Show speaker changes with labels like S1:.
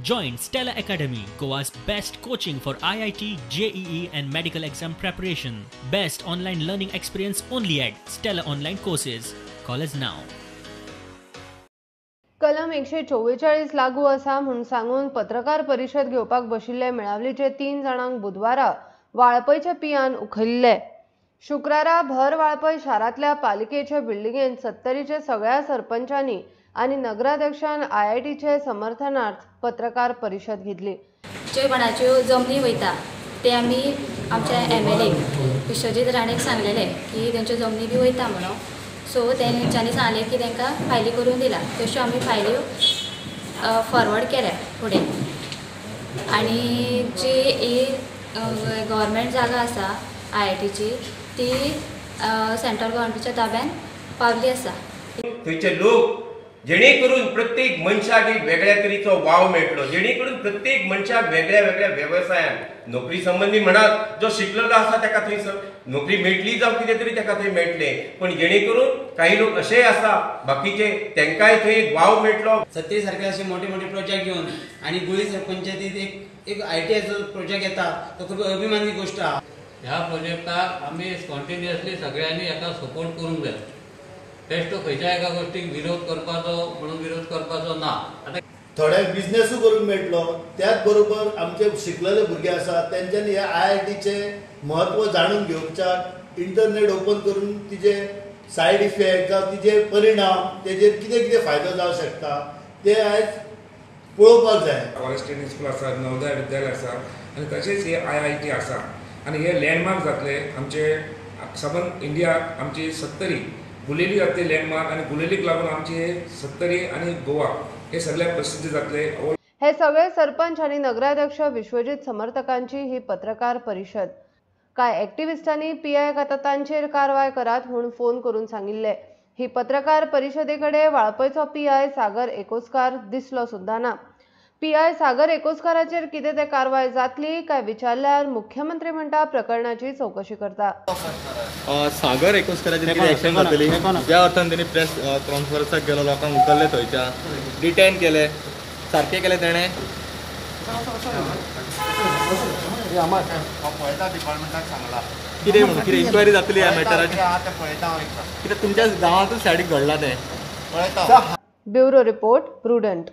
S1: Join Stella Academy, Goa's best coaching for IIT, JEE and medical exam preparation. Best online learning experience only at Stella Online Courses. Call us now.
S2: कलम 144 लागू आसा म्हूण सांगून पत्रकार परिशद घेवपाक बशिल्ले मेळावलीचे 3 जाणांक बुधवारा वाळपयच्या पियान उखल्ले. शुक्रारा भर वाळपय शारांतल्या पालिकेचे बिल्डिंगेंत सत्तरीचे सगळ्या सरपंचांनी आनी नगराध्यक्षान आयआयटीचे समर्थनार्थ पत्रकार परिशद घेतली.
S3: जे कोणाच्यो जमनी वयता ते आमी आमच्या MLA Vishwajit राणेक सांगलेले की तेंच्यो जमनी बी वयता म्हणून. सो तेंच्यांनी सांगलें की तांकां फायली करून दिला, तश्यो आमी फायल्यो फॉरवर्ड केल्या फुडें. आनी जी ही गव्हर्मेंट जागा आसा IITची ती सेंट्रल गव्हर्मेंटच्या ताब्यान पावली आसा.
S4: थंयचे लोक जेणे करून प्रत्येक मनशाक एक वेगळ्या तरेचो वाव मेळटलो, जेणे करून प्रत्येक मनशाक वेगळ्या वेगळ्या वेवसायान नोकरी संबंदी म्हणात जो शिकलेलो आसा ताका थंय नोकरी मेळटली जावं कितें तरी ताका थंय मेळटलें, पण जेणे करून काही लोक अशेय आसा बाकीचे तांकांय थंय एक वाव मेळटलो.
S5: सत्तरी सारखे असे मोठे मोठे प्रोजेक्ट घेवन आनी गुळी पंचायतीत एक ITIचो प्रोजेक्ट येता तो खूब अभिमानी गोष्ट आहा.
S6: ह्या प्रोजेक्टाक आमी स्पॉन्टेनियसली सगळ्यांनी हेका सपोर्ट करूंक जाय. बेश्टो खंयच्या एका गोष्टीक विरोध करपाचो म्हणून विरोध करपाचो ना. आतां
S7: थोड्यांक बिजनेसूय करूंक मेळटलो, त्याच बरोबर आमचे शिकलेले भुरगे आसात तेंच्यांनी ह्या IITचें म्हत्व जाणून घेवच्याक इंटरनेट ओपन करून तिजे सायड इफेक्ट जावं तिजे परिणाम तेजेर कितें कितें फायदो जावंक शकता ते आयज पळोवपाक जाय.
S8: फॉरेस्ट ट्रेनिंग स्कूल आसा, नवोदय विद्यालय आसा आनी तशेंच हे IIT आसा आनी हे लँडमार्क जातले आमचे सबंद इंडियाक. आमची सत्तरी गुलेली जातली लँडमार्क आनी गुलेलीक लागून आमचे सत्तरी आनी गोवा हे सगळ्याक प्रसिद्ध जातले.
S2: हे सगळे सरपंच आनी नगराध्यक्ष विश्वजीत समर्थकांची ही पत्रकार परिशद. कांय एक्टिविस्टांनी PI आतां तांचेर कारवाय करात म्हूण फोन करून सांगिल्ले. ही पत्रकार परिशदेकडे वाळपयचो PI सागर एकोस्कार दिसलो सुद्दां ना. PI सागर एकोस्काराचेर कितें ते कारवाय जातली काय विचारल्यार मुख्यमंत्री म्हणटा प्रकरणाची चौकशी करता.
S9: सागर एकोस्काराचेर कितें एक्शन जातली ज्या अर्थान तेणी प्रेस कॉन्फरन्साक गेलो, लोकांक उखल्ले थंयच्यान, डिटेन केले, सारकें केलें तेणें. कितें म्हणून कितें इन्क्वायरी जातली ह्या मॅटराचेर? कित्याक तुमच्या गांवांतूच सायडीक घडलां तें.
S2: Bureau report, Prudent.